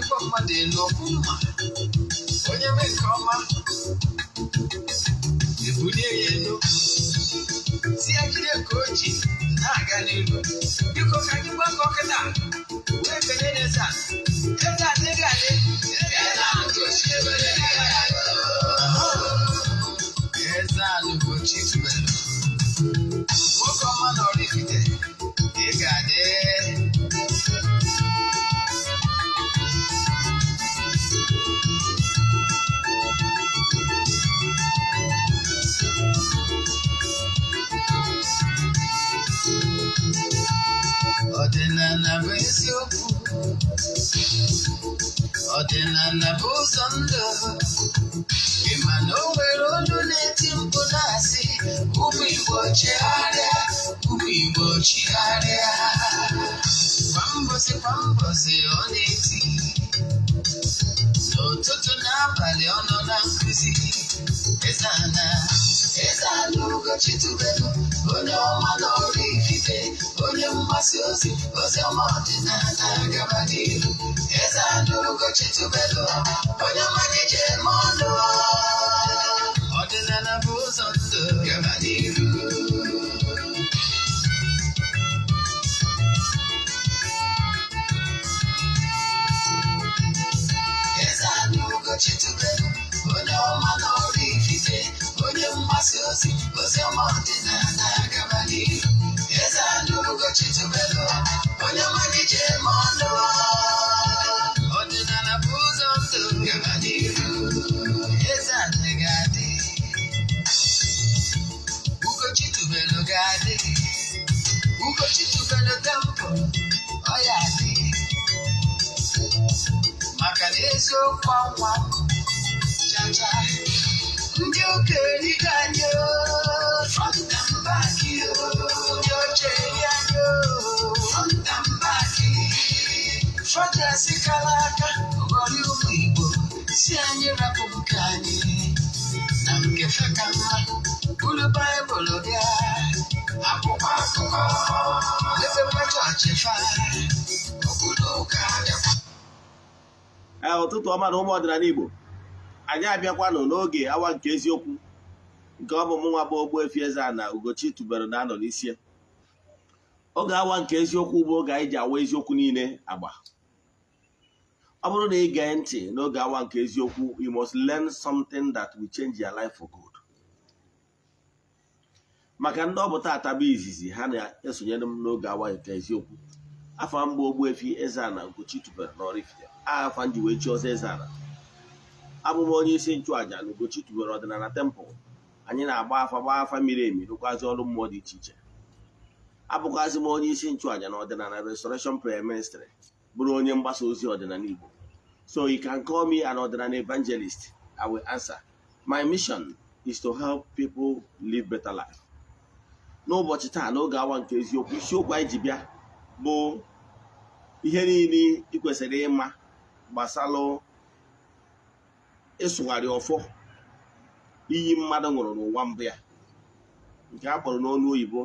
Bulikwa mmadụ elu ọkụ mma. Onye mee nke ọma, ebulie ya elu, si ya jide ka o ji na-aga n'iru. Biko, ka anyị gbakọ kịta wee kenye n'eze a. Eze a adịghị adị. Eze a Ugochi Eze a Ugochi tubelu. Nwoke ọma na Oraifite, ị ga-adị. Ọdịnala bụ eziokwu, ọdịnala bụ ụzọ ndụ. Ị ma na o nwere olu na-eti mkpu na-asị, "Ụmụ Igbo, chegharịa, ụmụ Igbo, chigharịa." Kwa mbọsị kwa mbọsị ọ na-eti, n'ụtụtụ n'abalị ọ nọ na nkụzi. Eze ana, Eze ana Ugochi tubelu, onye ọma na Oraifite, onye mgbasa ozi ozi ọma ọdịnala, gaba n'iru. Eze ana Ugochi tubelu, onye ọma ji eme ọnụ. Ọdịnala bụ ụzọ ndụ, gaba n'iru. Eze ana Ugochi tubelu, onye ọma na Oraifite, onye mgbasa ozi ozi ọma ọdịnala, gaba n'iru. Eze ana Ugochi tubelu, onye ọma ji eme ọnụ. Ọdịnala bụ ụzọ ndụ, gaba n'iru. Eze ana ga-adị, Ugochi tubelu ga-adị, Ugochi tubelu temple ọ ya adị, maka na eziokwu anwa chacha. Ndị okenye ga anyị front and back, ndị oche eri anyị front and back. Fọdụasị kara aka ghọrọ ụmụ Igbo si anyị rapụ nke anyị na nke feka mma, buru Baịbụl bịa, akwụkwọ akụkọ, mepekwa chọọchị fa, obodo ụka bịakwa. Ee, ụtụtụ ọma na ụmụ ọdịnala Igbo. Anyị abịakwanụ n'oge awa nke eziokwu, nke ọ bụ mụnwa bụ Ogbuefi Eze-Ana Ugochi tubelu na-anọ n'isi ya. Oge awa nke eziokwu bụ oge anyị ji awa eziokwu niile agba. Ọ bụrụ na ị gee ntị n'oge awa nke eziokwu, you must learn something that will change your life for good. Maka ndị ọ bụ taata bụ izizi ha na-esonyere m n'oge awa nke eziokwu, afa mgbe Ogbuefi Eze-Ana Ugochi tubelu na Oraifite, afa nji wee chi ọzọ Eze-Ana. Abụ m onye isi nchụàjà na Ugochi tubelu ọdịnala temple. Anyị na-agba afa, gbaa afa miri emi, rụkwazi ọrụ mmụọ dị iche iche. Abụkwazị m onye isi nchụàjà na ọdịnala Restoration Prayer Ministry, bụrụ onye mgbasa ozi ọdịnala Igbo. So you can call me an ọdịnala evangelist, I will answer. My mission is to help people live better life. N'ụbọchị taa, n'oge awa nke eziokwu, isiokwu anyị ji bịa bụ ihe niile ị kwesịrị ịma gbasalụ ịsụgharị ọfọ iyi mmadụ ṅụrụ n'ụwa mbụ ya, nke a kpọrọ n'ọnụ oyibo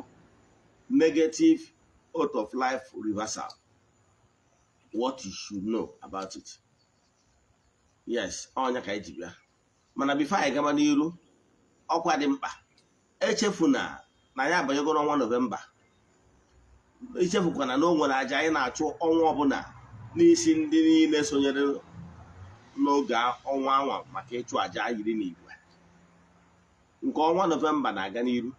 negative oath of life reversal, what you should know about it. Yes, ọnya ka anyị ji bịa. Mana before anyị gaba n'iru, ọkwa dị mkpa, echefuna na anyị abanyego n'ọnwa Nọvemba. Echefukwana na o nwere aja anyị na-achụ ọnwa ọbụla n'isi ndị niile sonyere n'oge ọnwa anwa maka ịchụ aja yiri n'igwe. Nke ọnwa Nọvemba na-aga n'iru,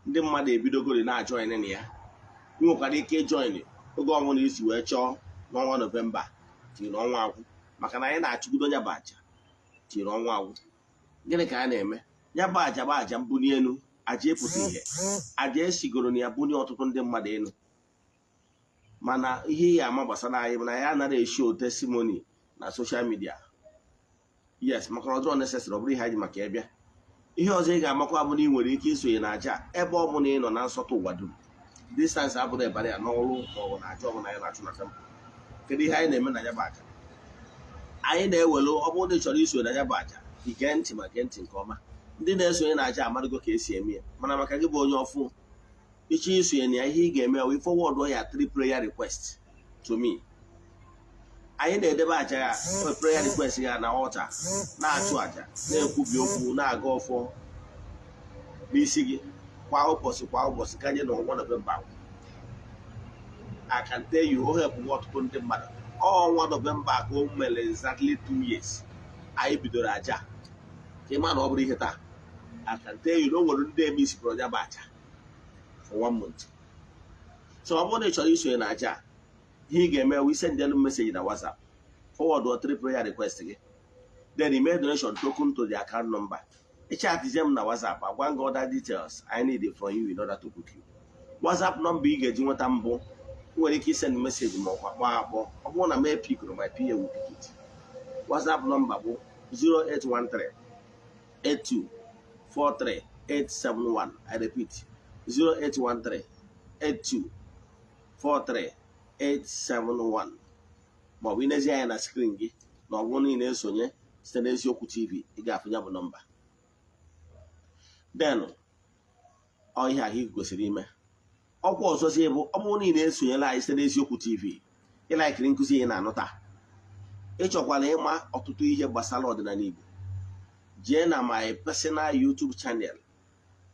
ndị mmadụ ebidogori na-ajoin na ya. Ị nwekwara ike ịjoin oge ọbụla isi wee chọọ n'ọnwa Nọvemba tiri ọnwa agwụ, maka na anyị na-achụgido ya bụ aja tiri ọnwa agwụ. Gịnị ka a na-eme? Ya bụ aja bụ aja mbuli elu, aja ịpụta ihe, aja esigoro na ya bulie ọtụtụ ndị mmadụ elu. Mana ihe ya ama gbasara anyị bụ na ya anaghị eshow testimony na social media. Yes, maka na ọ dịrọ necessary, ọ bụrụ ihe anyị ji maka ịbịa. Ihe ọzọ ị ga-amakwa bụ na ị nwere ike isonye na aja ebe ọ bụla ị nọ na nsọtụ ụwa dum. Distance abụrụ ebara ya n'ọrụ ma ọ bụ na aja ọbụla anyị na-achụ na temple. Kedu ihe anyị na-eme na ya bụ aja anyị na-ewelu? Ọ bụrụ na ị chọrọ isonye na ya bụ aja, ige ntị ma gee ntị nke ọma. Ndị na-esonye na aja amarụgo ka esi eme ya, mana maka gị bụ onye ọfụ ịchọ isonye na ya, ihe ị ga-eme wee forward ya three prayer request to me. Anyị na-edebe aja ya, prayer request ya na altar, na-achụ aja, na-ekwubi okwu, na-aga ọfọ n'isi gị kwa ụbọchị, kwa ụbọchị, ganye na ọnwa Nọvemba. I can tell you, o help ọtụtụ ndị mmadụ. Ọnwa Nọvemba ka o mere exactly 2 years anyị bidoro aja. Ka ị ma na ọ bụrụ ihe taa, I can tell you na o nwere ndị eme isi ya bụ aja for one month. So ọ bụrụ na ị chọrọ isonye na aja, ihe ị ga-eme wụ send them message na WhatsApp, forward or three prayer request gị, then email donation token to the account number. Ị chatizie m na WhatsApp, agwa gị other details I need from you in order to book you. WhatsApp number ị ga-eji nweta mbụ, ị nwere ike isend message ma ọkwa kpọọ akpọ. Ọ bụrụ na m epickụrụ, my PA will pick it. WhatsApp number bụ 0813 82 43 871. I repeat, 0813 82 43 871. Maọbụ inezi anya na screen gị, na ọ bụrụ na ị na-esonye site n'Eziokwu TV, ị ga-afụ ya bụ nọmba. Then ọ ihe ahụ ị kwesịrị ime. Ọkwa ọzọzi bụ, ọ bụrụ na ị na-esonyere anyị site n'Eziokwu TV, ịlikeiri nkụzi ị na-anụ taa, ịchọkwala ịma ọtụtụ ihe gbasara ọdịnala Igbo, jee na my personal YouTube channel,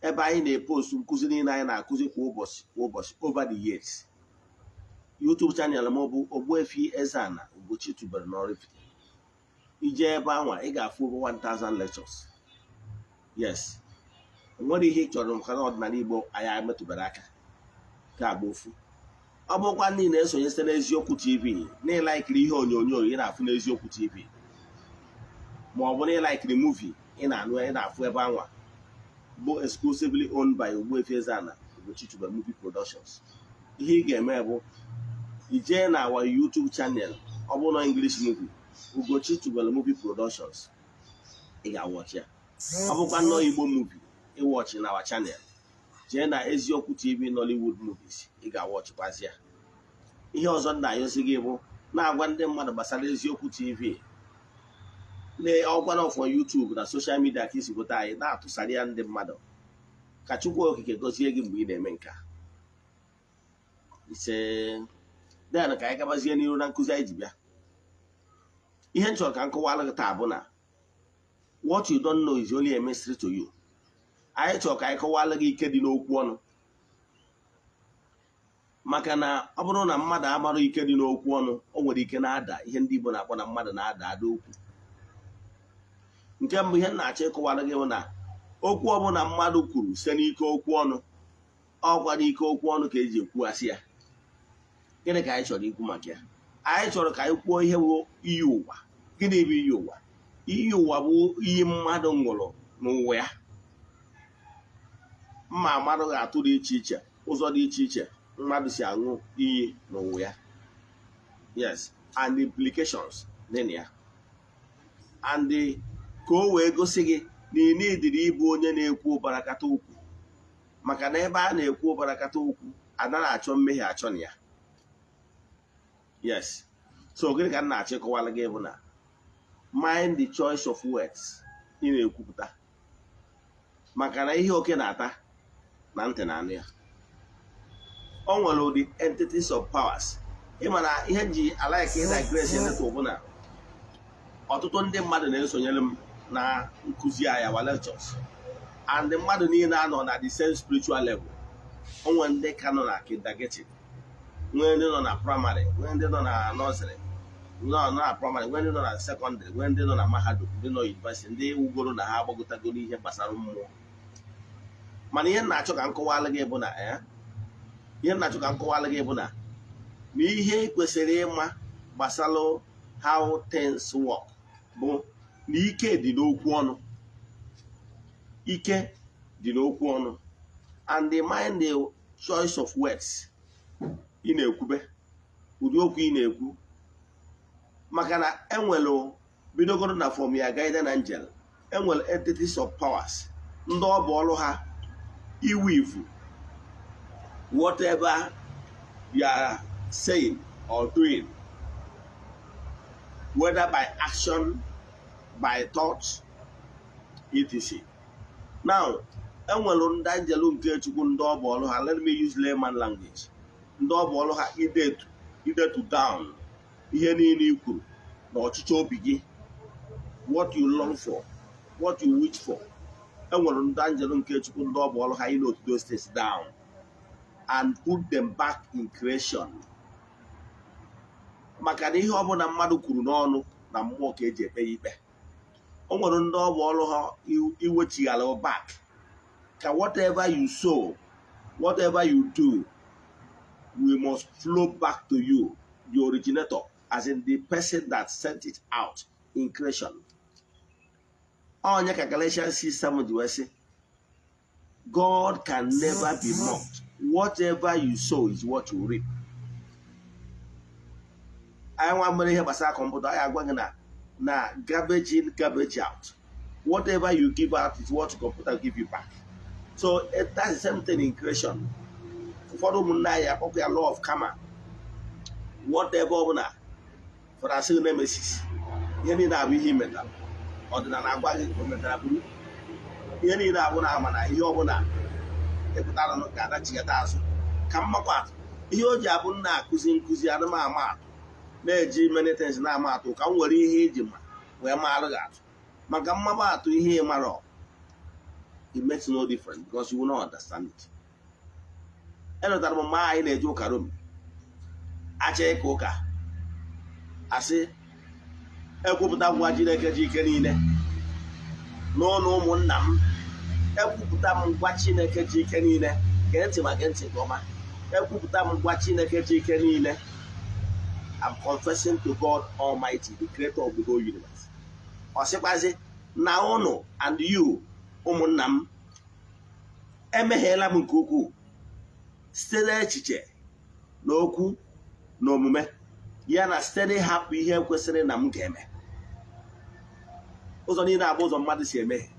ebe anyị na-epost nkụzi niile anyị na-akụzi kwa ụbọchị, kwa ụbọchị over the years. YouTube channel m bụ Ogbuefi Eze-Ana Ugochi tubelu n'Oraifite. Ije ebe anwa, ị ga-afụ over 1000 lectures. Yes, nwere ihe ị chọrọ maka na ọdịnala Igbo anyị emetụbara aka ka agba ofu. Ọ bụrụkwa ndị na-esonye site n'Eziokwu TV, na ịlikeiri ihe onyonyo ị na-afụ n'Eziokwu TV, ma ọ bụ na ịlikeiri movie ị na-anụ, ị na-afụ ebe anwa, bụ exclusively owned by Ogbuefi Eze-Ana Ugochi Tubelu Movie Productions, ihe ị ga-eme bụ ijee na our YouTube channel. Ọ bụrụ na English movie, Ugochi Tubelu Movie Productions, ị ga-awatch ya. Ọ bụkwa nnọọ Igbo movie ịwatch na our channel, jee na Eziokwu TV Nollywood Movies, ị ga-awatchikwazi ya. Ihe ọzọ m na-ayọzi gị bụ na-agwa ndị mmadụ gbasara Eziokwu TV na ọgwana ọfọ YouTube na social media ka isi gote anyị, na-atụsara ya ndị mmadụ. Ka Chukwu Okike gọzie gị mgbe ị na-eme nke a. Ise. Then ka anyị gabazie n'iru na nkụzi anyị ji bịa. Ihe m chọrọ ka m kọwara gị taa bụ na what you don't know is only a mystery to you. Anyị chọrọ ka anyị kọwara gị ike dị n'okwu ọnụ, maka na ọ bụrụ na mmadụ amara ike dị n'okwu ọnụ, o nwere ike na-ada ihe ndị Igbo na-akpọ na mmadụ na-ada ada okwu. Nke mbụ, ihe m na-achọ ịkọwara gị bụ na okwu ọbụla mmadụ kwuru site n'ike okwu ọnụ, ọkwa n'ike okwu ọnụ ka eji ekwughasị ya. Gịnị ka anyị chọrọ ikwu maka ya? Anyị chọrọ ka anyị kwuo ihe bụ iyi ụwa. Gịnị bụ iyi ụwa? Iyi ụwa bụ iyi mmadụ ṅụrụ n'ụwa ya. Mma mmadụ ga-atụ dị iche iche, ụzọ dị iche iche mmadụ si aṅụ iyi n'ụwa ya, yes, and implications dị na ya, and ka o wee gosi gị na ị nidiri ịbụ onye na-ekwu ụbarakata okwu, maka na ebe a na-ekwu ụbarakata okwu, anaghị achọ mmehie achọ na ya. Yes, so gịnị ka m na-achọ ịkọwara gị bụ na mind the choice of words ị na-ekwupụta, maka na ihe oke na-ata na ntị na anụ ya. O nwere ụdị entities of powers. Ịma na ihe m ji alike ịdigress little bụ na ọtụtụ ndị mmadụ na-esonyere m na nkụzi anyị, our lectures, and mmadụ niile anọ na the same spiritual level. O nwere ndị ka nọ na kindergarten, nwee ndị nọ na primary, nwee ndị nọ na nursery, nọ na primary, nwee ndị nọ na secondary, nwee ndị nọ na mahadum, ndị nọ university, ndị wugoro na ha agbagotagoro ihe gbasara mmụọ. Mana ihe m na-achọ ka m kọwalụ gị bụ na ihe m na-achọ ka m kọwalụ gị bụ na ihe ị kwesịrị ịma gbasara how things work bụ na ike dị n'okwu ọnụ. Ike dị n'okwu ọnụ, and the mind the choice of words ị na-ekwube, ụdị okwu ị na-ekwu, maka na enwere bidogoro na from ya guardian angel, enwere entities of powers ndị ọ bụ ọrụ ha iwu whatever you are saying or doing, whether by action, by thought, etc. Now, enwere ndị angel nke Chukwu, ndị ọ bụ ọrụ ha, let me use layman language, ndị ọ bụ ọrụ ha idetu down Ihe niile i kwuru na ọchịchọ obi gị, what you long for, what you wish for, enwere ndị anjelu nke Chukwu, ndị ọ bụ ọrụ ha inote those things down and put them back in creation, maka na ihe ọbụla mmadụ kwuru n'ọnụ na mmụọ ka eji ekpe ya ikpe. O nwere ndị ọ bụ ọrụ ha iwechighara back, ka whatever you sow, whatever you do, we must flow back to you, the originator, as in the person that sent it out in creation. Onye ka Galatians 6:7 ji wee sị, "God can never be mocked. Whatever you sow is what you reap." Anyị nwa mere ihe gbasara kọmputa, anyị agwa gị na garbage in, garbage out. Whatever you give out is what computer give you back. So that's the same thing in creation. Ụfọdụ ụmụnne anyị akpọkwa ya law of karma. Whatever ọbụla fọrọ asị nemesis, ihe niile abụ ihe i metara. Ọdịnala agwa gị o metara bụrụ ihe niile abụ na ama na ihe ọbụla ịpụtara ga-adachighata azụ. Ka mmakwa atụ, ihe o ji abụ nna akụzi nkụzi anụmama atụ na-eji many things na-ama atụ, ka m were ihe iji ma wee maalụ gị atụ, maka mmaba atụ ihe ị mara, it makes no difference because you will not understand it. Elotara m mgbe anyị na-eje ụka Rom, achọ ịka ụka, asị ekwupụta ngwa Chineke ji ike niile n'ụlọ ụmụnna m, ekwupụta m ngwa Chineke ji ike niile. Gee ntị ma gee ntị nke ọma. Ekwupụta m ngwa Chineke ji ike niile. I'm confessing to God Almighty, the creator of the whole universe. Ọ sịkwazi na ụnụ and you, ụmụnna m, emegheela m nke ukwuu site n'echiche na okwu na omume ya, na site n'ịhapụ ihe kwesịrị na m ga-eme. Ụzọ niile abụ ụzọ mmadụ si emehie,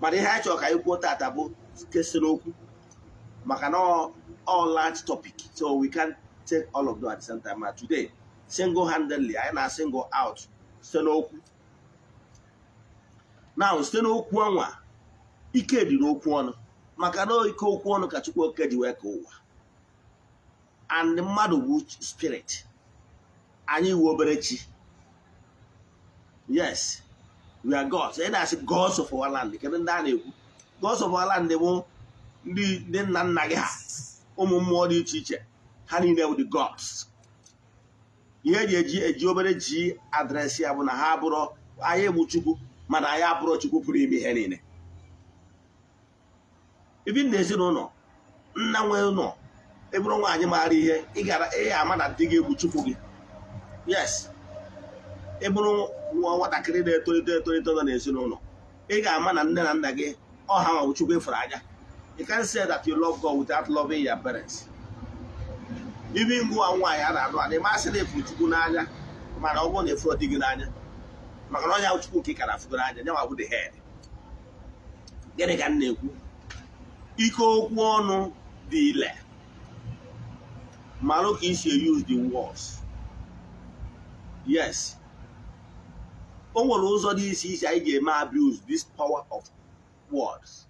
mana ihe anyị chọrọ ka anyị kwuo tata bụ kesi n'okwu, maka na all large topic, so we can take all of them at the same time. Ma today, single-handedly, anyị na single out site n'okwu. Now, site n'okwu anwa, ike dị n'okwu ọnụ, maka na ike okwu ọnụ ka Chukwu Okike ji wee ka ụwa. And mmadụ bụ spirit, anyị wu obere chi. Yes, we are gods. Ị na-asị gods of our land, kedu ndị a na-ekwu gods of our land? Bụ ndị ndị nna nna gị ha, ụmụ mmụọ dị iche iche, ha niile bụ the gods. Ihe eji eji eji obere ji address ya bụ na ha abụrụ anyị bụ Chukwu, mana anyị abụrụ Chukwu pụrụ ime ihe niile. Ibi na ezinụlọ nna nwe ụlọ, ebụrụ nwaanyị maara ihe, ị gara ị ama na di gị egwu Chukwu gị. Yes, ị bụrụ nwa nwatakịrị na-etolite etolite nọ n'ezinụlọ, ị ga-ama na nne na nna gị ọha ma bụ Chukwu ịfụrụ anya. You can't say that you love God without loving your parents. Ibi ngụwa nwaanyị a na-alụ ana ịmasị na efuru Chukwu n'anya, mana ọ bụrụ na efuru di gị n'anya, maka na ọnya Chukwu nke ị ka na-afụgo n'anya nyanwa bụ the head. Gịnị ka m na-ekwu? Ike okwu ọnụ dị ile. Marụ ka isi use the words. Yes, o nwere ụzọ dị iche iche anyị ga-eme abuse this power of words,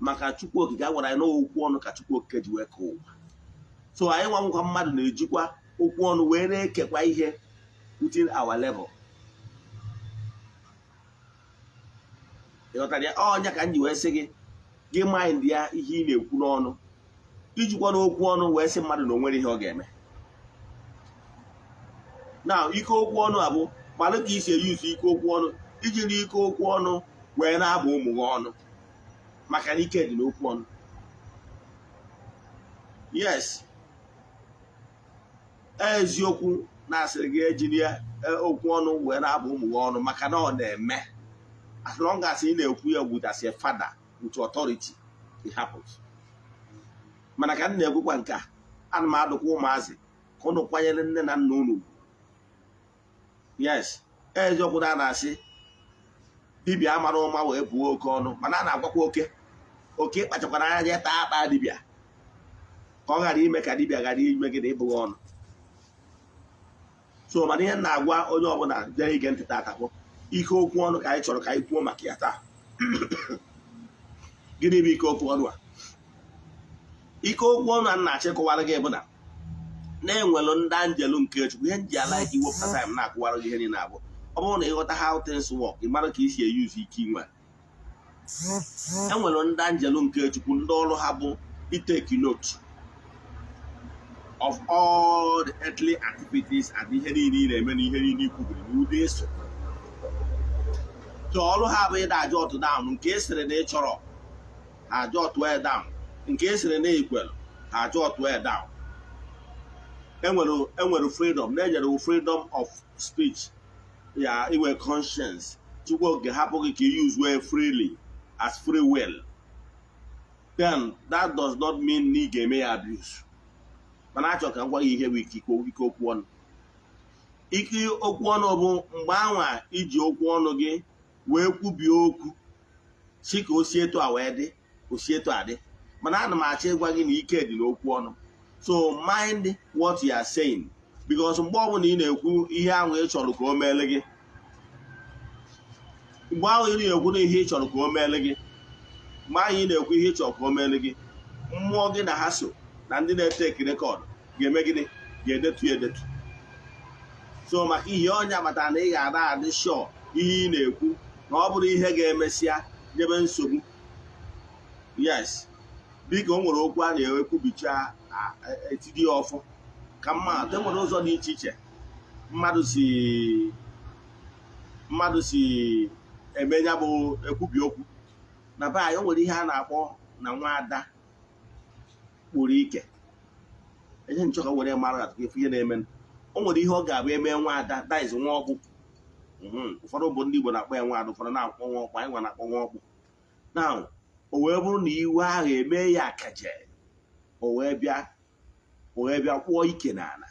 maka Chukwu Okike a gwara anyị na okwu ọnụ ka Chukwu Okike ji wee kee ụwa. So anyị nwa nkwa mmadụ na-ejikwa okwu ọnụ wee na-ekekwa ihe within our level. Ịghọtara ya? Ọnya ka m ji wee sị gị, gị mind ya ihe ị na-ekwu n'ọnụ. Ijikwa n'okwu ọnụ wee sị mmadụ na o nwere ihe ọ ga-eme na ike okwu ọnụ abụ malụ ka isi eyuzu ike okwu ọnụ, ijiri ike okwu ọnụ wee na-abụ ụmụ gị ọnụ, maka na ike dị n'okwu ọnụ. Yes, eziokwu na-asịrị gị ejiri okwu ọnụ wee na-abụ ụmụ gị ọnụ, maka na ọ na-eme as long as ị na-ekwu ya with as a father with authority, it happens. Mana ka m na-ekwukwa nke a, ana m adụkwa ụmụazị ka ụnụ kwanyere nne na nna unu ugwu. Yes, eziokwu na a na-asị dibịa amara ụma wee buo oke ọnụ, mana a na-agwakwa oke oke kpachakwara anya taa akpa dibịa, ka ọ ghara ime ka dibịa ghara ime gị na ịbụghị ọnụ. So mana ihe m na-agwa onye ọbụla bịara ige ntị taata bụ ike okwu ọnụ ka anyị chọrọ ka anyị kwuo maka ya taa. Gịnị bụ ike okwu ọnụ a? Ike okwu ọnụ a na-achọ ịkọwara gị bụ na Na-enwelu ndị anjelu nke Chukwu. Ihe nji ala ike iwepụta time na-akụwara gị ihe niile abụ, ọ bụrụ na ịghọta how things work, ị mara ka isi eyuzu ike inwe. Enwere ndị anjelu nke Chukwu, ndị ọrụ ha bụ itake note of all the earthly activities and ihe niile ị na-eme na ihe niile i kwubiri n'ụdị eso. So ọrụ ha bụ ịda aja ọtụ down nke ị sịrị na ị chọrọ, ha aja ọtụ ya down. Nke ị sịrị na ikwere, ha aja ọtụ ya down. Enwere freedom na-enyere, freedom of speech ya, inwe conscience. Chukwu Oke hapụ gị ka ị use way freely as free will. Then that does not mean na ị ga-eme ya abuse. Mana achọ ka m gwa gị ihe bụ ike ike okwu ọnụ. Ike okwu ọnụ bụ mgbe anwa iji okwu ọnụ gị wee kwubie okwu si ka o si etu a wee dị, o si etu a dị. Mana ana m achọ ịgwa gị na ike dị n'okwu ọnụ. So mind what you are saying, because mgbe ọbụla ị na-ekwu ihe ahụ ị chọrọ ka o meele gị, mgbe ahụ ị na-ekwu na ihe ị chọrọ ka o meele gị, mgbe ahụ ị na-ekwu ihe ị chọrọ ka o meele gị, mmụọ gị na ha so na ndị na-eteki record ga-eme gịnị? Ga-edetu ya edetu. So maka ihe ọnya kpatara na ị ga-ada adị sure ihe ị na-ekwu, na ọ bụrụ ihe ga-emesịa nyebe nsogbu. Yes, biko, o nwere okwu a na-ekwubicha, etidi ya ọfọ ka mma atụ. Enwere ụzọ dị iche iche mmadụ si eme ya bụ ekwubi okwu na be anyị. O nwere ihe a na-akpọ na nwaada kpụrụ ike ihe nchọ ka were mara atụ ife ihe na-eme. O nwere ihe ọ ga-abụ eme nwaada, that is nwa ọkpụ. Ụfọdụ bụ ndị Igbo na-akpọ ya nwaada, ụfọdụ na-akpọ nwa ọkpụ. Anyị nwa na-akpọ nwa ọkpụ. Now, o wee bụrụ na iwe ahụ eme ya akaje, o wee bịa kwụọ ike n'ala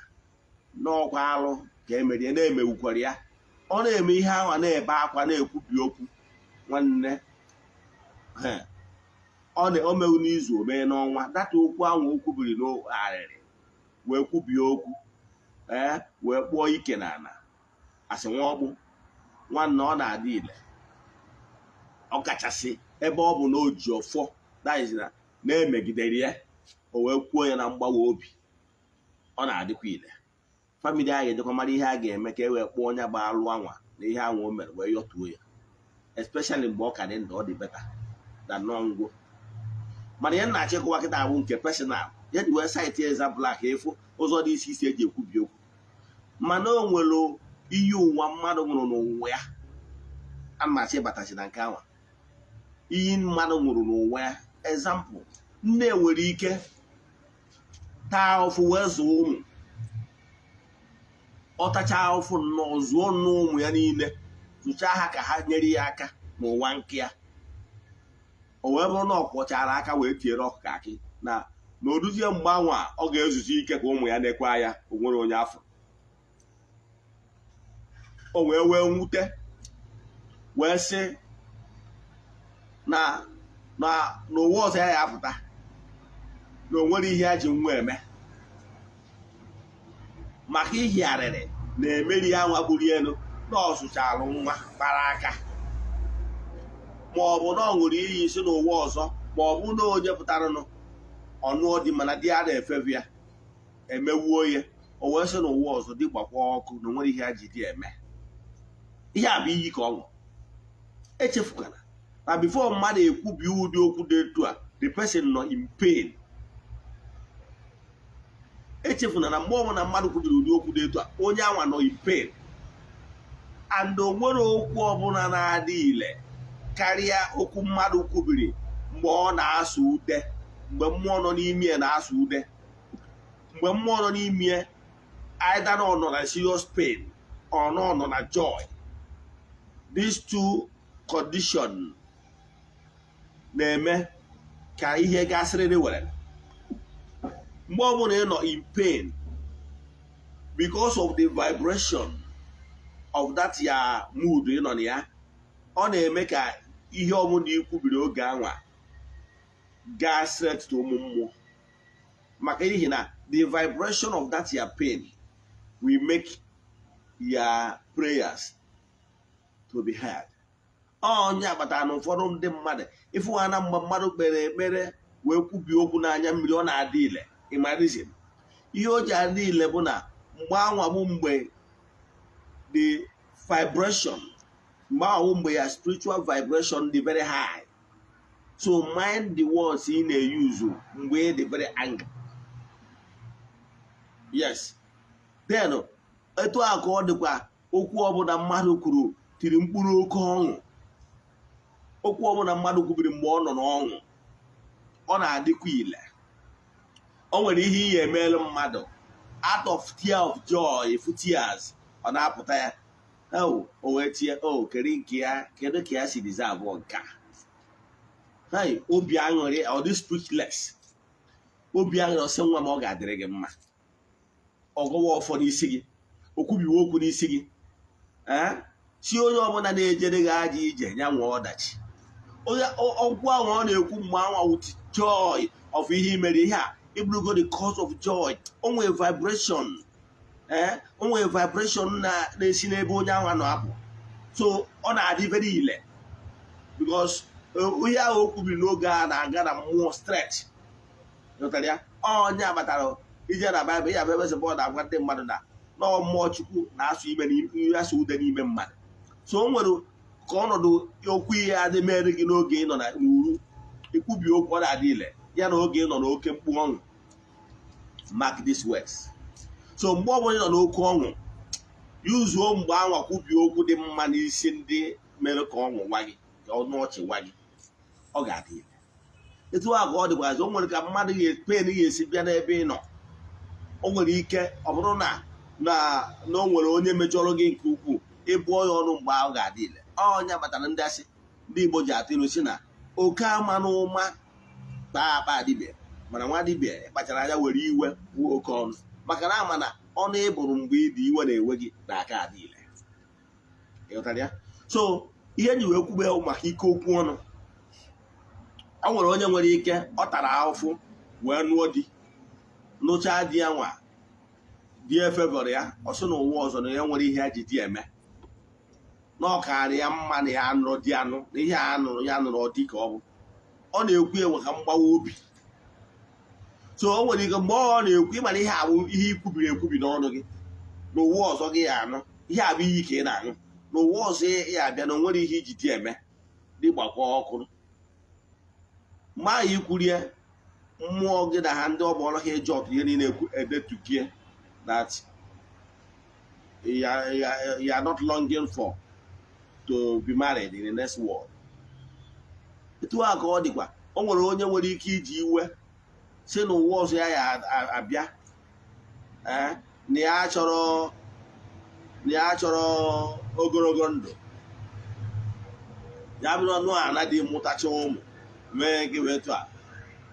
n'ọkwa alụ ka emerie na-emewukwara ya. Ọ na-eme ihe ahụ, na-ebe akwa, na-ekwubi okwu. Nwanne, ọ na o mewu n'izu, o mee n'ọnwa, data okwu ahụ o kwubiri n'arịrị wee kwubie okwu, ee, wee kpụọ ike n'ala asị nwa ọkpụ. Nwanne, ọ na-adị ile, ọ kachasị ebe ọ bụ na o ji ọfọ, that is na na-emegidere ya, o wee kwuo ya na mgbawa obi, ọ na-adịkwa ile. Family ahụ ga-ejekwa mara ihe a ga-eme ka e wee kpụọ onye bụ alụ anwa na ihe anwa o mere wee yọtuo ya, especially mgbe ọ ka dị ndụ. Ọ dị better than nọngwo. Mana ihe nna achịkọwa kịta bụ nke personal ya ji wee cite example a ka ịfụ ụzọ dị isi isi eji ekwubi okwu. Mana o nwere iyi ụwa mmadụ nwụrụ n'ụwa ya. A na-achọ ịbatachi na nke anwa, iyi mmadụ nwụrụ n'ụwa ya. Example, nne nwere ike taa ụfụ wee zụọ ụmụ. Ọ tacha ụfụ nnọọ, zụọ nnọọ ụmụ ya niile, zụchaa ha ka ha nyere ya aka n'ụwa nke ya. O wee bụrụ na ọ kwọchara aka wee tiere ọkụkọ akị na na oduzie mgbe anwa ọ ga-ezuzi ike ka ụmụ ya nekwa ya, o nwere onye afọ. O wee wee nwute wee sị na na n'ụwa ọzọ ya ya apụta na o nwere ihe ya ji nwa eme, maka ihi arịrị na-emeri ya nwa gburu elu na ọ zụchalụ nwa kpara aka, ma ọ bụ na ọ ṅụrụ iyi si n'ụwa ọzọ, ma ọ bụ na onye pụtaranụ ọnụọ dị, mana di ya na-efebu ya emewuo ya, o wee sị n'ụwa ọzọ dị gbakwa ọkụ na onwere ihe ya ji dị eme. Ihe a bụ iyi ka ọ ṅụrụ. Echefukwana na before mmadụ ekwubi ụdị okwu dị etu a, the person nọ in pain. Echefuna na mgbe ọbụla mmadụ kwubiri ụdị okwu dị etu a, onye anwa nọ in pain, and o nwere okwu ọbụla na-adị ile karịa okwu mmadụ kwubiri mgbe ọ na-asụ ude, mgbe mmụọ nọ n'ime ya na-asụ ude, mgbe mmụọ nọ n'ime ya, either na ọ nọ na serious pain or na ọ nọ na joy. These two condition na-eme ka ihe gasịrịrị were. Mgbe ọbụla ị nọ in pain, because of the vibration of that ya mood ị nọ na ya, ọ na-eme ka ihe ọbụla ị kwubiri oge anwa gaa straight to ụmụ mmụọ, maka n'ihi na the vibration of that your pain will make your prayers to be heard. Onye akpatara na ụfọdụ ndị mmadụ ịfụ ha na mgbe mmadụ kpere ekpere wee kwubie okwu n'anya mmiri, ọ na-adị ile. Ịma reason? Ihe o ji adị ile bụ na mgbe anwa bụ mgbe the vibration, mgbe ahụ mgbe ya spiritual vibration dị very high. So mind the words ị na-use mgbe ị dị very angry. Yes, then etu a ka ọ dịkwa okwu ọbụla mmadụ kwuru tiri mkpụrụ oke ọṅụ. Okwu ọbụla mmadụ kwubiri mgbe ọ nọ n'ọṅụ, ọ na-adịkwa ile. O nwere ihe iyi emeelu mmadụ out of tear of joy, fu tears ọ na-apụta ya. O wee tie o kedu nke ya, kedu ka ya si deserve nke a? Hey, obi aṅụrị, ọ dị speechless. Obi aṅụrị, ọsị nwa m, ọ ga-adịrị gị mma. Ọgọwa ọfọ n'isi gị, okwubiwe okwu n'isi gị. Ee, si onye ọbụla na-ejere gị aja ije ya nwee ọdachi. Onye okwu ahụ ọ na-ekwu mgbe anwa with joy of ihe imere ihe a ịbụrụgo the cause of joy, o nwee vibration, ee, o nwee vibration na-esi n'ebe onye ahụ nọ apụ. So ọ na-adị very ile because ihe ahụ o kwubiri n'oge a na-aga na mmụọ straight. Ghọtara ya? Onye abatara ije na Baịbụl ya bụ ebe sị bọọdụ agwa ndị mmadụ na nọọ mmụọ Chukwu na-asụ ime ihe, asụ ude n'ime mmadụ. So o nwere ka ọnọdụ okwu ihe adị mere gị n'oge ị nọ n'uru ikwubi okwu, ọ na-adị ile ya na oge ị nọ n'oke mkpu ọṅụ. Mark these words. So mgbe ọbụla ị nọ n'oke ọṅụ, yuzuo mgbe anwa kwubie okwu dị mma n'isi ndị mere ka ọṅụ nwa gị, ka ọnụ ọchị nwa gị, ọ ga-adị ile. Etu a ka ọ dịkwazị, o nwere ka mmadụ pen ga-esi bịa n'ebe ị nọ. O nwere ike ọ bụrụ na o nwere onye mejọrọ gị nke ukwuu, ịbụọ ya ọnụ mgbe ahụ, ga-adị ile. Ọnya kpatara ndị asị ndị Igbo ji atụ ilu si na oke ama na ụma kpaa akpa dibịa, mana nwa dibịa kpachara anya were iwe kwuo oke ọnụ, maka na ama na ọnụ ị bụrụ mgbe ị dị iwe na-ewe gị na aka adị ile. Ịghọtara ya? So ihe nji wee kwube maka ike okwu ọnụ, ọ nwere onye nwere ike ọ tara ahụfụ wee nụọ di, nụchaa di ya, nwa di efevọrọ ya, ọ sị na ụwa ọzọ na ya nwere ihe ya ji di eme, na ọ karị ya mma na ya nụrụ di anụ na ihe a nụrụ ya nụrụ ọ dị ka ọ bụ. Ọ na-ekwu enwe ka mgbawa obi. So o nwere ike mgbe ọ na-ekwu, ịmara ihe abụ ihe ikwubiri ekwubi n'ọnụ gị, n'ụwa ọzọ gị ya anụ ihe abụ iyi ka ị na-aṅụ, n'ụwa ọzọ ya abịa na o nwere ihe iji di eme dị gbakwa ọkụ. Mgbe ahụ ikwurie mmụọ gị na ha ndị ọ bụ ọrụ ha eji ọtụ ihe niile edetukie that you are not longing for to be married in the next world. Etu a ka ọ dịkwa, o nwere onye nwere ike iji iwe si n'ụwa ọzọ ya ya abịa, na ya chọrọ ogologo ndụ, ya bụrụ ọnụ ana dị mụtacha ụmụ mee gị wee tụ a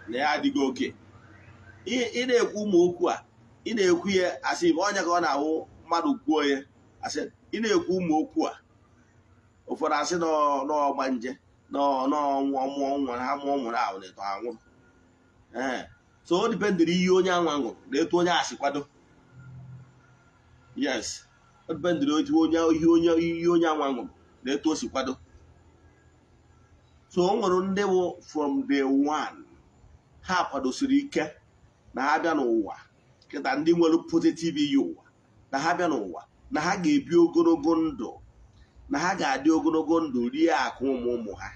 na ya adịghị oke. Ị na-ekwu ụmụ okwu a, ị na-ekwu ya asị ọnya ka ọ na-awụ mmadụ kwuo ya asị. Ị na-ekwu ụmụ okwu a, ụfọdụ asị n'ọgba nje n'ọmụọ nwa ha mụọ nwụrụ ahụ na-eto anwụrụ. Ee, so o dependịrị ihe onye anwa ṅụrụ na etu onye a si kwado. Yes, o dependịrị otu onye ihe onye anwa ṅụrụ na etu o si kwado. So o nwere ndị bụ from day one ha kwadosiri ike na ha bịa n'ụwa kịta, ndị nwere positive iyi ụwa na ha bịa n'ụwa na ha ga-ebi ogologo ndụ, na ha ga-adị ogologo ndụ rie akụ ụmụ ụmụ ha.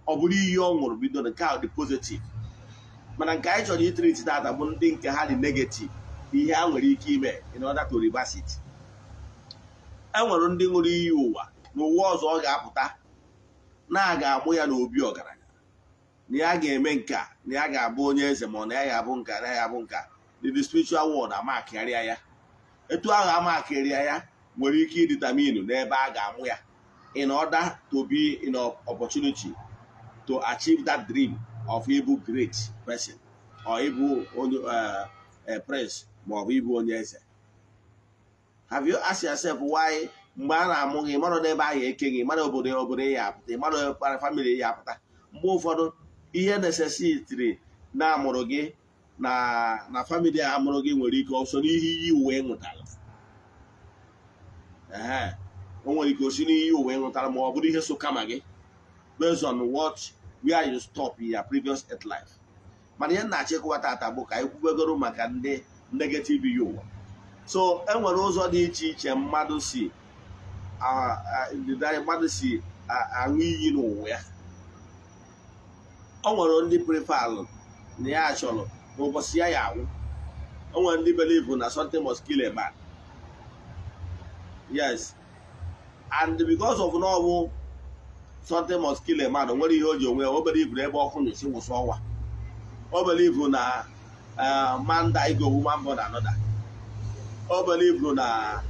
Ọ bụrụ iyi ọ ṅụrụ bido, nke ahụ dị positive. Mana nke anyị chọrọ itreat tata bụ ndị nke ha dị negative, ihe ha nwere ike ime in order to reverse it. E nwere ndị ṅụrụ iyi ụwa n'ụwa ọzọ ọ ga-apụta na a ga-amụ ya n'obi ọgaranya, na ya ga-eme nke a, na ya ga-abụ onye eze, ma ọ na ya ga-abụ nka, na ya ga-abụ nka. The spiritual world amakịrịa ya etu ahụ, amakịrịa ya nwere ike idetermine n'ebe a ga-amụ ya in order to be in opportunity to achieve that dream of ịbụ great person or ịbụ onye prince ma ọ bụ ịbụ onye eze. Have you asked yourself why mgbe a na-amụ gị mara n'ebe ahụ eke gị, mara obodo ya apụta, mara family ya apụta? Mgbe ụfọdụ ihe necessitiri na-amụrụ gị na family a amụrụ gị nwere ike ọsọ n'ihe iyi uwe ṅụtara. Ee, o nwere ike osi n'iyi uwe ṅụtara, ma ọ bụrụ ihe so kama gị based on what where you stop in your previous earth life. Mana ihe na-achịkwa tata bụ ka anyị kwubegoro maka ndị Negative iyi ụwa. So enwere ụzọ dị iche iche mmadụ si aṅụ iyi n'ụwa ya. O nwere ndị preferlụ na ya chọrọ n'ụbọchị ya ya anwụ. O nwere ndị believe na something must kill a man. Yes, and because of na ọ bụ something must kill a man, o nwere ihe o ji onwe ya. O believe na ebe ọkụ na-esi wụsị ọnwa. O believe na man die go, woman born another. O believe na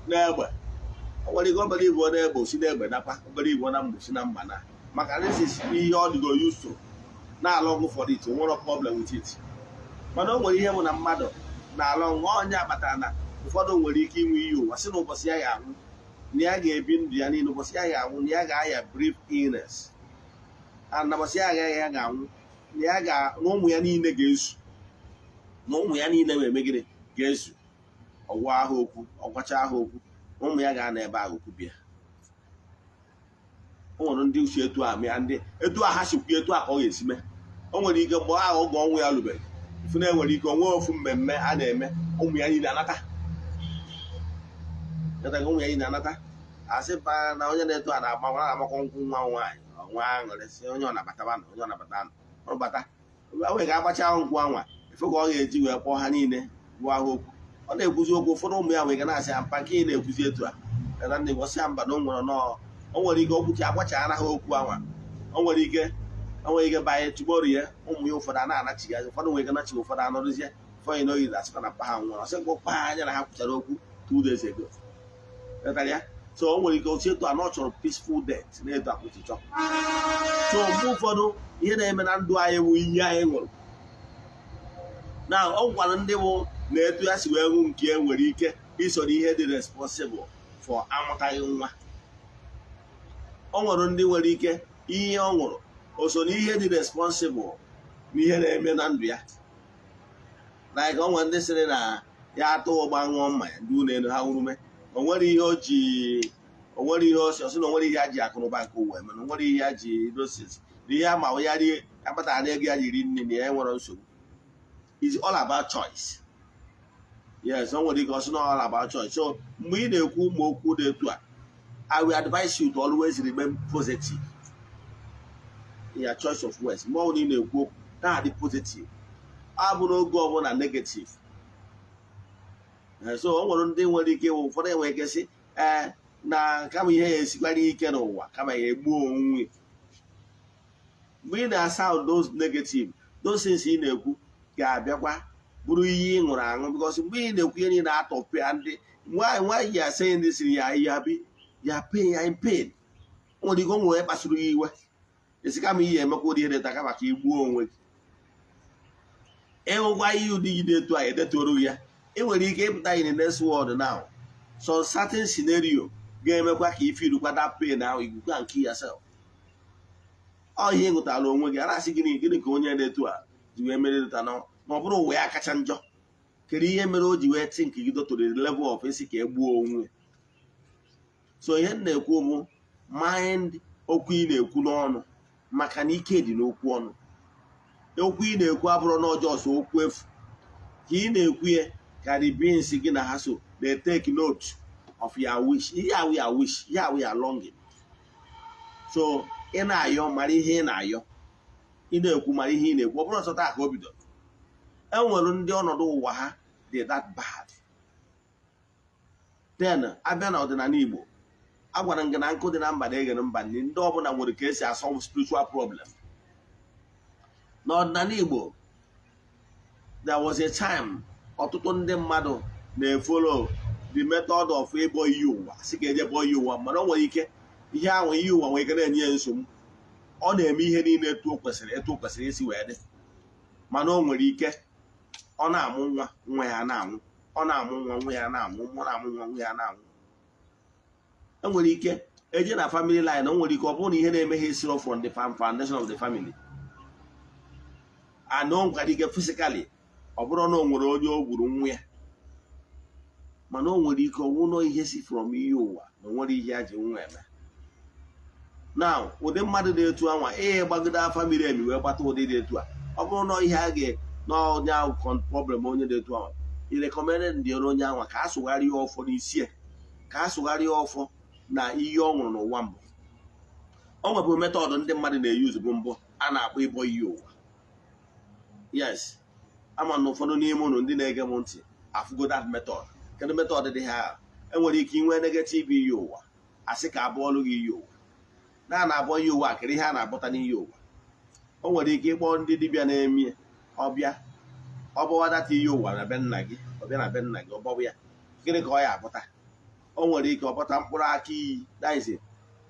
n'egbe. O nwere ike o believe n'egbe, osi n'egbe nakwa. O believe na mgbe si na mba na maka this is ihe ọ dịgo used to na-alụ ọgụ for it. Nwere problem with it, mana o nwere ihe bụ na mmadụ na-alụ ọgụ onye kpatara na ụfọdụ nwere ike inwe iyi ụwa si na ụbọchị ya ga-anwụ, na ya ga-ebi ndụ ya niile, ụbọchị ya ga-anwụ, na ya ga-aya brief illness, and na ụbọchị ya agaghị ya ga-anwụ, na ya ga na ụmụ ya niile ga-ezu, na ụmụ ya niile ma gịnị ga-ezu. Ọgwa ahụ okwu, ọgwacha ahụ okwu, ụmụ ya ga-anọ ebe ahụ kwubie. O nwere ndị uche etu a mịa, ndị etu a ha sikwu etu a ka ọ ga-esi mee. O nwere ike mgbe ahụ oge ọnwụ ya lubeghị, ifu na enwere ike onwe ofu mmemme a na-eme, ụmụ ya niile anata. Ụmụ ya niile anata, asị pa na onye na-eto a na-agba na-agbakọ nkwụ nwa nwaanyị nwa aṅụrị, sị onye ọ nabataba na onye ọ nabata ọbata wee ga-agbacha nkwụ anwa. Ife ka ọ ga-eji wee kpọọ ha niile gbuo ha okwu. Ọ na-ekwuzi okwu, ụfọdụ ụmụ ya wee ga na-asị ya, "Mpa, nke ị na-ekwuzi etu a na ndị gwasị ya mba." Na o nwere nọọ, o nwere ike okwuchi agbachara ha okwu anwa. O nwere ike banye tomorrow ya, ụmụ ya ụfọdụ a na-anachigazi, ụfọdụ nwere ike nachi, ụfọdụ anọrụzie. Ụfọdụ n'oyi asịkwa na mpa ha nwụrụ, ọsị mkpa ha anya na ha kwuchara okwu 2 days ago. Ghọtara ya? So o nwere ike otu etu a na ọ chọrọ peaceful death na-etu akwụchichọ. So mgbe ụfọdụ, ihe na-eme na ndụ anyị bụ iyi anyị ṅụrụ na ọ gwara ndị bụ na etu ya si wee ṅụ nke e nwere ike iso n'ihe dị responsible for amụtaghị nwa. O nwere ndị nwere ike ihe ọ ṅụrụ o so n'ihe dị responsible n'ihe na-eme na ndụ ya. Like o nwere ndị sịrị na ya atụ ụgba, ṅụọ mmanya, ndị ụlọ elu ha nwurume. O nwere ihe o ji, o nwere ihe o si ọ sị na o nwere ihe ya ji akụnụba nke ụwa eme, na o nwere ihe ya ji dosis na ihe ama ya rie akpatara na ego ya ji ri nri na ya nwere nsogbu. Is all about choice. Yes, o nwere ike ọ sị na all about choice. So mgbe ị na-ekwu ụmụ okwu dị etu a, I will advise you to always remain positive in your choice of words. Mgbe ọbụla ị na-ekwu okwu, na-adị positive, abụrụ oge ọbụla negative. So o nwere ndị nwere ike ịwụ, ụfọdụ enwere ike sị ee na kama ihe ya esikwara ike n'ụwa, kama ya egbuo onwe. Mgbe ị na-asa those negative, those things ị na-ekwu ga-abịakwa bụrụ ihe ị ṅụrụ aṅụ, because mgbe ị na-ekwu ihe niile atọpịa ndị why why you are saying this, ya ya be ya pain, ya in pain. O nwere ike o nwere kpasuru gị iwe, esi kama ihe emekwa ụdị ihe dị kama ka ị gbuo onwe gị. Ịhụkwa ihe ụdị gị dị etu a edetuoro ya, ị nwere ike ịpụta in the next world now, some certain scenario ga-emekwa ka ifirukwa that pain ahụ ikuku and kill yourself. Ọ ihe ị ṅụtara onwe gị. A na-asị gịnị gịnị ka onye dị etu a ji wee mere dịta na ọ bụrụ ụwa ya kacha njọ? Kedu ihe mere o ji wee think gị to the level of esi ka e gbuo onwe? So ihe m na-ekwu bụ, mind okwu ị na-ekwu n'ọnụ, maka na ike dị n'okwu ọnụ. Okwu ị na-ekwu abụrụ na ọjọọ so okwu efu ka ị na-ekwu ya, ka the beings gị na ha so, they take note of your wish, ihe awụ your wish, ihe awụ your longing. So ị na-ayọ, mara ihe ị na-ayọ. Ị na-ekwu, mara ihe ị na-ekwu. Ọ bụrụ ọsọ taa ka o bidoro, e nwere ndị ọnọdụ ụwa ha dị that bad. Then abịa na ọdịnala Igbo, a gwara m gị na nkụ dị na mba na-eghere mba nri. Ndị ọbụla nwere ka esi asolve spiritual problem. N'ọdịnala Igbo, there was a time ọtụtụ ndị mmadụ na-efollow the method of ịbọ iyi ụwa, si ka eje bọ iyi ụwa. Mana o nwere ike ihe ahụ iyi ụwa nwere ike na-enye ya nsogbu. Ọ na-eme ihe niile etu o kwesịrị isi wee dị, mana o nwere ike ọ na-amụ nwa, nwa ya na-anwụ. Ọ na-amụ nwa, nwa ya na-anwụ. Ọ na-amụ nwa, nwa ya na-anwụ. Enwere ike eje na family line, o nwere ike ọ bụrụ na ihe na-eme ha esiro from the foundation of the family, and o nwekwara ike physically ọ bụrụ na o nwere onye o gburu nwa ya, mana o nwere ike ọwụ nọ ihe si from ihe ụwa na o nwere ihe ya ji nwa eme. Now ụdị mmadụ dị etu anwa, ihe gbagide afa miri emi wee gbata ụdị dị etu a, ọ bụrụ na ihe a Na onye ahụ problem, onye dị etu ahụ, i recommended ndị ọrụ onye ahụ ka a sụgharịa ọfọ n'isi ya, ka a sụgharịa ọfọ na iyi ọ ṅụrụ n'ụwa mbụ. O nwebụ method ndị mmadụ na-eyuzu bụ mbụ a na-akpọ ịbọ iyi ụwa. Yes, ama na ụfọdụ n'ime ụnụ ndị na-ege m ntị afụgo that method. Kedu method dị ha? Enwere ike inwe negative iyi ụwa, asị ka abụọlụ gị iyi ụwa na na-abọ iyi ụwa. Kedu ihe a na-abọta n'iyi ụwa? O nwere ike ịkpọ ndị dibịa na-eme ọbịa ọbọwa data iyi ụwa na be nna gị, ọbịa na be nna gị, ọbọbụ ya. Gịnị ka ọ ya abụta? O nwere ike ọbọta mkpụrụ aka iyi, that is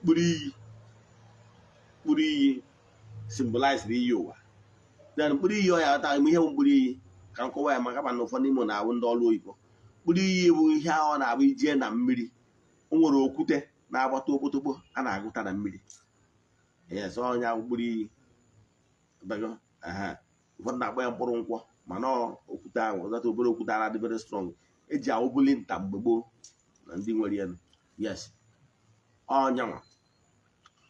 mkpụrụ iyi. Mkpụrụ iyi symbolize iyi ụwa. Then mkpụrụ iyi ọ ya ata ihe bụ mkpụrụ iyi, ka m kọwa ya, maka ma na ụfọdụ imo na-awụ ndị ọrụ oyibo. Mkpụrụ iyi bụ ihe ahụ ọ na-abụ ijee na mmiri, o nwere okwute na-agbata okpotokpo a na-agụta na mmiri. Yes, ọnya mkpụrụ iyi. Bago, aha ụfọdụ na-akpọ ya mkpụrụ nkwọ, mana ọ okwute ahụ ọzọta obere okwute ara dị very strong, eji awụbuli nta mgbe gboo na ndị nwere ya. Yes, ọnyanwa.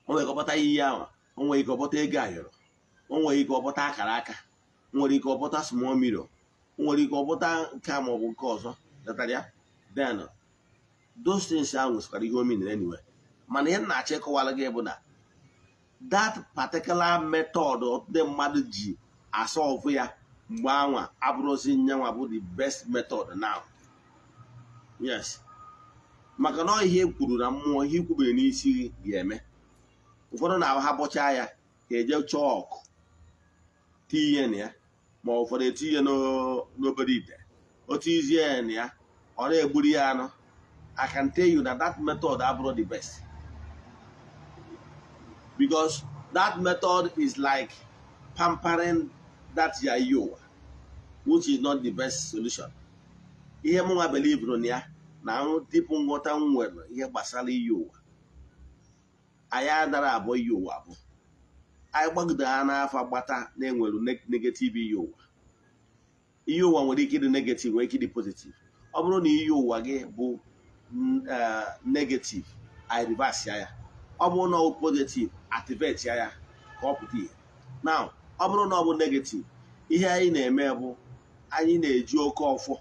O nwere ike ọbọta iyi ahụ, o nwere ike ọbọta ego ayọrọ, o nwere ike ọbọta akara aka, o nwere ike ọbọta small mirror, o nwere ike ọbọta nke a maọbụ nke ọzọ datara ya. Then those things ahụ nwesikwara ihe o mean anyway, mana ihe m na-achọ ịkọwara gị bụ na that particular method ndị mmadụ ji asolve ya mgbe anwa abụrụzi nyanwa bụ the best method now. Yes, maka na ọ ihe e kwuru na mmụọ, ihe ikwubere n'isi gị ga-eme. Ụfọdụ na ha bọchaa ya ka eje chọọ ọkụ tinye na ya, ma ụfọdụ etinye n'obere ite, otu izie ya na ya, ọ na-egburu ya anụ. I can tell you that that method abụrụ the best, because that method is like pampering that ya iyi, which is not the best solution. Ihe mụnwa believe na ya na dịpụ nghọta m nwere ihe gbasara iyi ụwa, anyị adara abụọ iyi ụwa abụọ anyị gbagide ha n'afọ gbata na-enwere negative iyi ụwa. Iyi ụwa nwere ike ịdị negative, nwere ike ịdị positive. Ọ bụrụ na iyi ụwa gị bụ negative, anyị reverse ya. Ọ bụrụ na ọ bụ positive, activate ya ka ọ pụta ihe. Now, ọ bụrụ na ọ bụ negative, ihe anyị na-eme bụ anyị na-eji oke ọfọ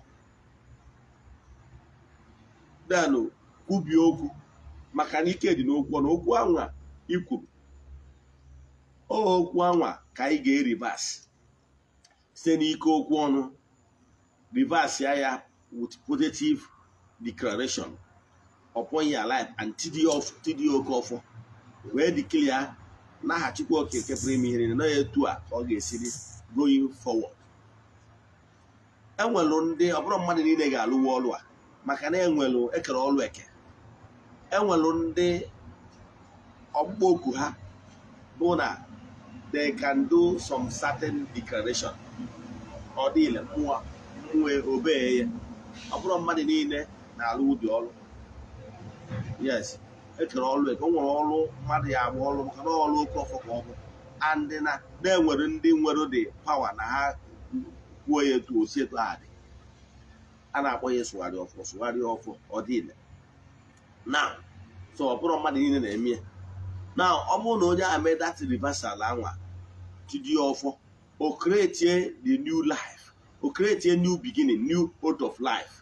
then kwubie okwu, maka na ike dị n'okwu. Na okwu anwa i kwuru, okwu anwa ka anyị ga-ereverse site n'ike okwu ọnụ, reverse ya with positive declaration upon your life and tidi oke ọfọ, wee declare n'aha Chukwu Okike pụrụ ime ihe niile na etu a ka ọ ga-esiri going forward. Enwelu ndị ọ bụrụ mmadụ niile ga-alụwa ọlụ a, maka na enwelu ekere ọlụ eke. Enwelu ndị ọkpụkpọ oku ha bụ na they can do some certain declaration, ọ dịile mmụọ mmụọ obee ya. Ọ bụrụ mmadụ niile na-alụ ụdị ọlụ. Yes, ekere ọlụ eke. O nwere ọlụ mmadụ ya agba ọlụ, maka na ọlụ oke ọfọ ka ọ bụ, and na na-enwere ndị nwere the power na ha kwuo ya etu osi etu ha dị. A na-akpọ ya sụgharị ọfọ. Sụgharị ọfọ, ọ dịile now. So ọ bụrụ mmadụ niile na-eme ya. Now, ọ bụrụ na onye ahụ mee that reversal anwa, tidi ọfọ, o create the new life, o create a new beginning, new oath of life.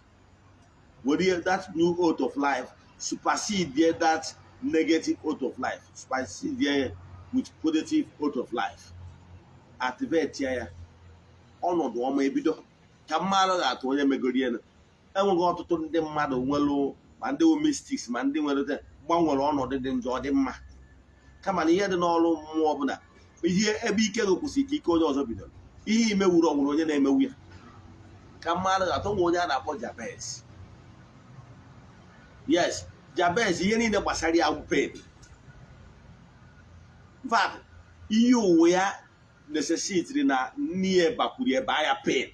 Were that new oath of life supersede that negative oath of life, supersede with positive oath of life, activate ya, ọnọdụ ọma ebido. Ka mmadụ ga-atụ onye megoro ya, enweghị ọtụtụ ndị mmadụ nwere, ma ndị wụ mystics, ma ndị nwere gbanwere ọnọdụ dị njọ ọ dị mma. Kama na ihe dị n'ọrụ mmụọ ọbụla, ihe ebe ike gị kwụsịrị ka ike onye ọzọ bidoro. Ihe imewuru ọnwụrụ onye na-emewu ya. Ka mmadụ ga-atụ nwe onye a na-akpọ Jabez. Yes, Jabez, ihe niile gbasara ya pain. In fact, ihe ụwa ya necessitiri na nne ya bakwuru ya baa ya pain,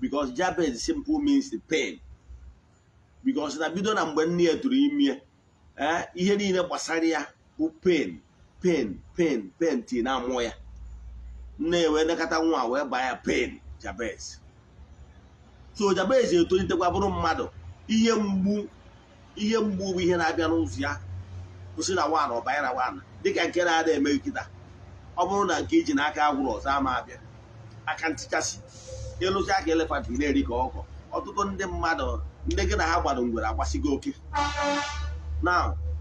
because Jabez simple means the pain, because na bido na mgbe nne ya tụrụ ime, ihe niile gbasara ya bụ pain, pain, pain, pain ti na amụọ ya. Nne ya wee nekọta nwa wee baa ya pain, Jabez. So Jabez etolitekwa bụrụ mmadụ. Ihe mgbu, ihe mgbu bụ ihe na-abịa n'ụzọ ya, kwụsị na one ọbanye na one, dịka nke na-ada eme kịta. Ọ bụrụ na nke iji n'aka agwụrụ, ọzọ ama abịa aka ntichasị. Ịlụcha ka elephant, ị na-eri ka ọkọ. Ọtụtụ ndị mmadụ, ndị gị na ha gbara ngwere agbasigo oke na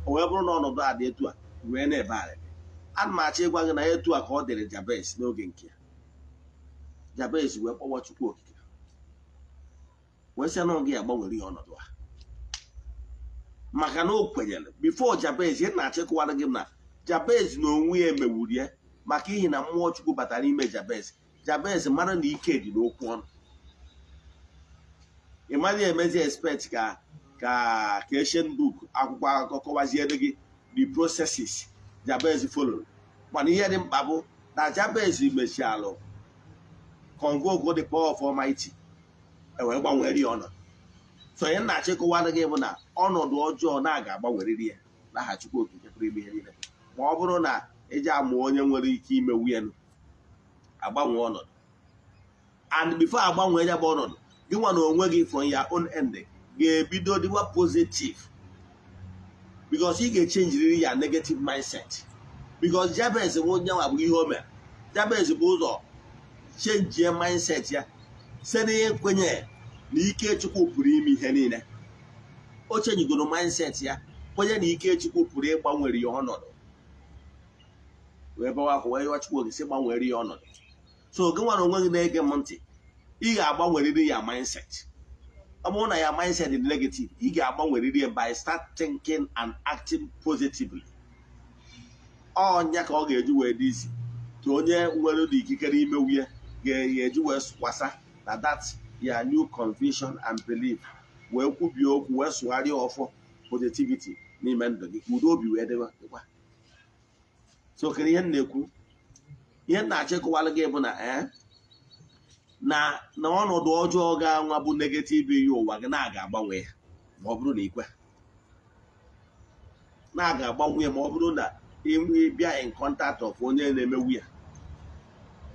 o wee bụrụ na ọnọdụ a dị etu a wee na-ebe arịrị. Ana m achọ ịgwa gị na etu a ka ọ dịrị Jabez n'oge nke ya. Jabez wee kpọwa Chukwu Okike, wee sị na ọ gị agbanwere ya ọnọdụ a, maka na o kwenyere. Before Jabez, ihe na-achọ ịkụwara gị na Jabez na onwe ya emewuru ya, maka ihi na mmụọ Chukwu batara n'ime Jabez. Jabez mara na ike dị n'okwu ọnụ. Ị maghị emezi expect ka ancient book, akwụkwọ akụkọ, kọwaziere gị the processes Jabez follow. Mana ihe dị mkpa bụ na Jabez mechialụ convoke the power of Almighty, ewee gbanwere ya ọnọdụ. So onye na-achọ ịkọwara gị bụ na ọnọdụ ọjọọ na-aga agbanweriri ya n'aha Chukwu Okike pụrụ ime ihe niile, ma ọ bụrụ na eji amụ onye nwere ike imewu ya, agbanwe ọnọdụ. And before agbanwe ya bụ ọnọdụ, gị nwa na onwe gị from your own end ga-ebido dịwa positive, because ị ga-echenjiriri ya negative mindset, because Jabez bụ onye nwa bụ ihe o mere. Jabez bụ ụzọ chenjie mindset ya site n'ikwenye na ike Chukwu pụrụ ime ihe niile. O chenjigoro mindset ya, kwenye na ike Chukwu pụrụ ịgbanwere ya ọnọdụ, wee bawa akwa, wee yọọ Chukwu Okike gbanwere ya ọnọdụ. So gị nwere onwe gị na-ege m ntị, ị ga-agbanwerịrị ya mindset. Ọ bụrụ na ya mindset dị negative, ị ga-agbanwerịrị ya by start thinking and acting positively. Ọnya ka ọ ga-eji wee dị isi ka onye nwere ụdị ikikere imewu ya ga-eji wee kwasa na that ya new conviction and belief, wee kwubie okwu, wee sụgharịa ọfọ positivity n'ime ndụ gị, ka udo obi wee dịkwa. So kedu ihe m na-ekwu? Ihe m na-achọ ịkọwara gị bụ na na ọnọdụ ọjọọ ga-anwa bụ negative ihe ụwa gị na-aga agbanwe ya, ma ọ bụrụ na ikwe na-aga agbanwe ya, ma ọ bụrụ na ị bịa in contact of onye na-emewu ya.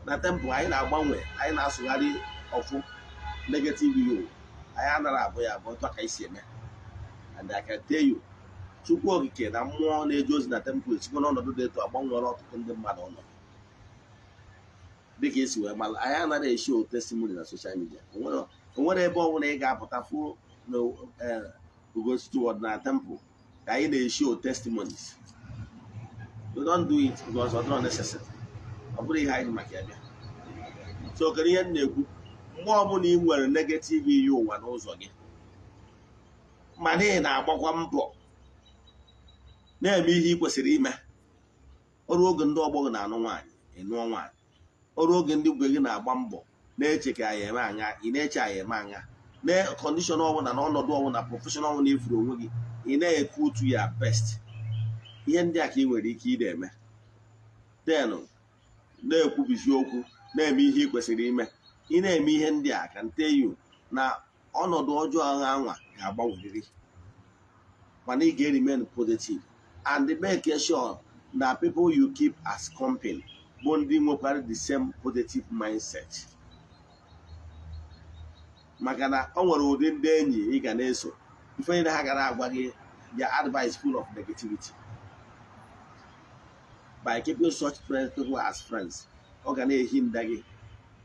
Na temple anyị na-agbanwe, anyị na-asụgharị ọfụ negative ihe ụwa anyị. Anaghị abụ ya abụ otu a ka anyị si eme. And I can tell you, Chukwu Okike na mmụọ na-eje ozi na temple esikwa n'ọnọdụ dị etu agbanwere ọtụtụ ndị mmadụ ọnọdụ, dịka esi wee mara. Anyị anaghị e show testimony na social media. O nwere ebe ọ bụla ị ga-apụta fụ na Ugochi na temple ka anyị na-e show testimonies. We don't do it because ọ dịrọ necessary. Ọ bụrụ ihe anyị ji maka ya bịa. So kedu ihe m na-ekwu? Mgbe ọbụla ị nwere negative ihe ụwa n'ụzọ gị, mana ị na-agbakwa mbọ na-eme ihe ị kwesịrị ime, ọrụ oge ndị ọgbọ gị na-anụ nwaanyị, ị nụọ nwaanyị, ọrụ oge ndị gwe gị na-agba mbọ na-eche ka anyị eme anya, ị na-eche anyị eme anya, na condition ọbụla, na ọnọdụ ọbụla, profession ọbụla ifuru onwe gị, ị na-ekwu otu ya best. Ihe ndị a ka ị nwere ike ị na-eme, then na-ekwubisi okwu, na-eme ihe ị kwesịrị ime. Ị na-eme ihe ndị a ka nteyu na ọnọdụ ọjọọ ahụ anwa ga-agbanwerịrị, mana ị ga-remain positive and make sure na people you keep as company bụ ndị nwekwara the same positive mindset, maka na o nwere ụdị ndị enyi ị ga na-eso, ife niile ha gara agwa gị, their advice full of negativity. By keeping such friends, people as friends, ọ ga na-ehi nda gị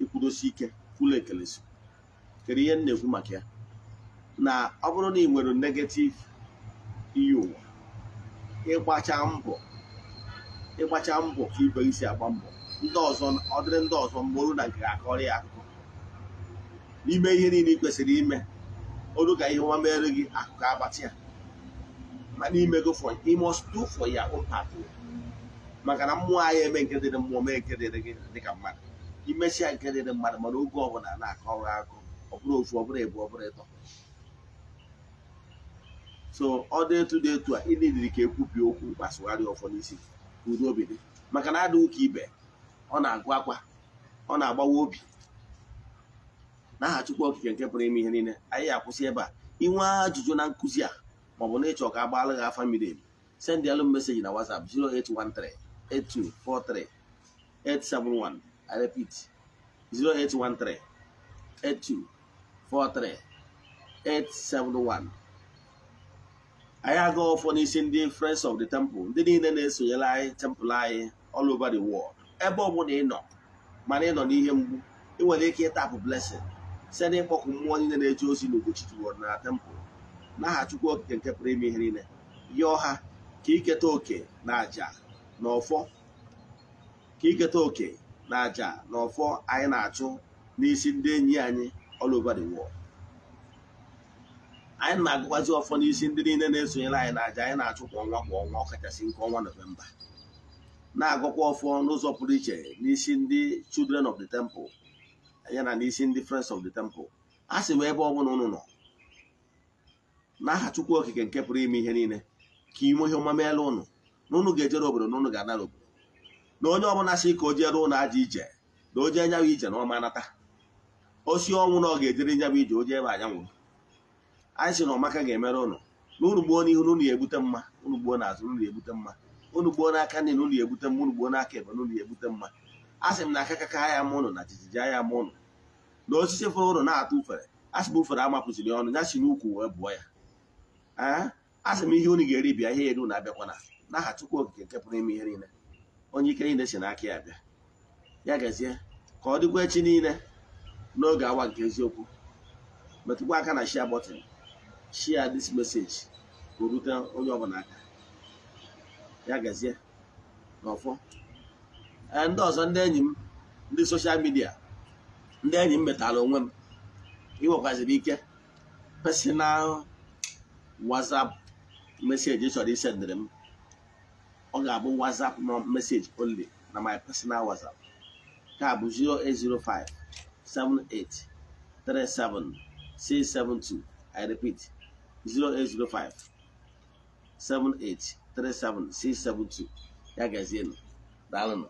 ikwudosi ike kwulu ekeleso. Kedu ihe m na-ekwu maka ya? Na ọ bụrụ na ị nwere negative iyi ụwa, ịgbacha mbọ ka ibe gị si agba mbọ, ndị ọzọ ọ dịrị ndị ọzọ mgboru na nke ga-akọrọ ya akụkọ n'ime ihe niile ị kwesịrị ime olu ka ihe ọma mere gị, akụkọ agbati ya. Mana imego for you must do for your own part, maka na mmụọ anyị eme nke dịrị mmụọ, mee nke dịrị gị dịka mmadụ. Imesịa nke dịrị mmadụ, mana oge ọbụla na-akọrọ akụ, ọ bụrụ ofu, ọ bụrụ ebu, ọ bụrụ ịtọ. So ọ dị etu dị etu a, ịdịdịrị ka ekwubi okwu ma sụgharịa ọfọ n'isi ka udo obi dị, maka na adịghị ụka ibe ọ na-agụ akwa, ọ na-agbawa obi. N'aha Chukwu Okike nke pụrụ ime ihe niile, anyị akwụsị ebe a. Inwe ajụjụ na nkụzi a, maọbụ na ịchọ ka agbaala gị afa miri emi, send alụ message na WhatsApp 0813 8243 871. I repeat, 0813 8243 871. Anyị aga ọfọ n'isi ndị Friends of the Temple, ndị niile na-esonyere anyị, temple anyị all over the world. Ebe ọ bụla ị nọ, mana ị nọ n'ihe mgbu, ị nwere ike ịtapụ blessing. Site n'ịkpọkụ mmụọ niile na-eje ozi n'Ugochi tubelu na temple, n'aha Chukwu Okike nke pụrụ ime ihe niile, yọọ ha ka iketa oke na àjà na ọfọ, ka iketa oke na àjà na ọfọ anyị na-achụ n'isi ndị enyi anyị all over the world. Anyị na-agụkwazi ọfọ n'isi ndị niile na-esonyere anyị na àjà anyị na-achụ kwa ọnwa kwa ọnwa, ọkachasị nke ọnwa Nọvemba. Na-agụkwa ọfọ n'ụzọ pụrụ iche n'isi ndị Children of the Temple ya na n'isi ndị Friends of the Temple. A sị m, ebe ọ bụla unu nọ, n'aha Chukwu Okike nke pụrụ ime ihe niile, ka ime ihe ọma meela ụnụ, na ụnụ ga-ejere obodo, na ụnụ ga-anara obodo, na onye ọbụla sị ka o jere ụnụ ajọ ije, na o jee nyawa ije na ọma nata osi ọnwụ, na ọ ga-ejere nyabụ ije, o jee ebe anya nwụrụ. Anyị sị na ọmaka ga-emere ụnụ, na unu gbuo n'ihu na unu ya egbute mma, unu gbuo n'azụ na unu ya egbute mma, unu gbuo n'aka nri na unu ya egbute mma, unu gbuo n'aka ekpe na unu ya egbute mma. A sị m na aka kaka ya ama ụnụ, na jijiji anya ama ụnụ, na osisi fụrụ ụnụ na-atụ ufere, a sị m ufere amapụziri ọnụ ya si n'ukwu wee bụọ ya. Ee, a sị m ihe unu ga-eri bịa, ihe eri unu abịakwana, n'aha Chukwu Okike nke pụrụ ime ihe niile, onye ike niile si n'aka ya bịa. Ya gazie, ka ọ dịkwa echi niile n'oge awa nke eziokwu. Metụkwa aka na share button, share this message ka o rute onye ọbụla aka. Ya gazie n'ọfọ. Ee, ndị ọzọ, ndị enyi m, ndị social media, ndị enyi m metara onwe m, ị nwekwaziri ike personal WhatsApp message ị chọrọ isendịrị m, ọ ga-abụ WhatsApp message only na my personal WhatsApp ka bụ 0805 78 37 672. I repeat, 0805 78 37 672. Ya gazienụ, daalụnụ.